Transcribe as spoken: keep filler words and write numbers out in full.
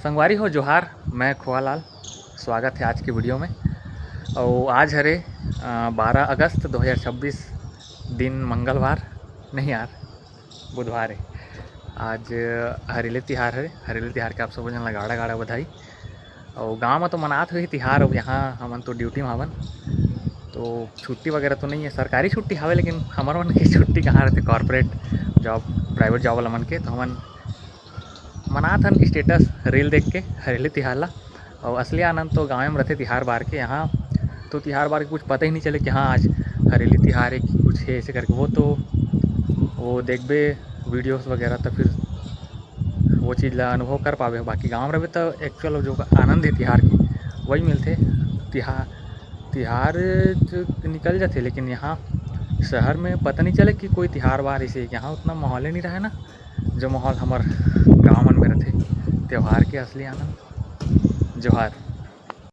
संगवारी हो जोहार, मैं खोहा लाल। स्वागत है आज की वीडियो में। और आज हरे, अ, बारह अगस्त दो हज़ार छब्बीस, दिन मंगलवार, नहीं यार, बुधवार है। आज हरेली तिहार हरे। हरेली तिहार के आप सबो झन ला गाड़ा गाड़ा बधाई। और गांव में तो मनात होही तिहार, अब यहाँ हमन तो ड्यूटी में हवन, तो छुट्टी वगैरह तो नहीं है। सरकारी छुट्टी हवे, लेकिन हमर मन के छुट्टी कहाँ रहते, कॉर्पोरेट जॉब, प्राइवेट जॉब वाला मन के। तो हमन मनात हन status reel देख के हरेली तिहार ला। और असली आनंद तो गाँव में रहते तिहार बार के। यहाँ तो तिहार बार के कुछ पता ही नहीं चले कि हाँ, आज हरेली तिहार है कि कुछ है ऐसे करके। वो तो, वो देखबे वीडियोस वगैरह, तो फिर वो चीज़ ला अनुभव कर पाबे। बाकी गाँव रहबे तो एक्चुअल जो आनंद है तिहार की, वही मिलथे। तिहार, तिहार तो निकल जाथे, लेकिन यहाँ शहर में पता नहीं चले कि कोई तिहार वार, इसे यहाँ उतना माहौल ही नहीं रहे ना, जो माहौल हमर गाँव मन में रहथे त्योहार के। असली आनंद। जोहार।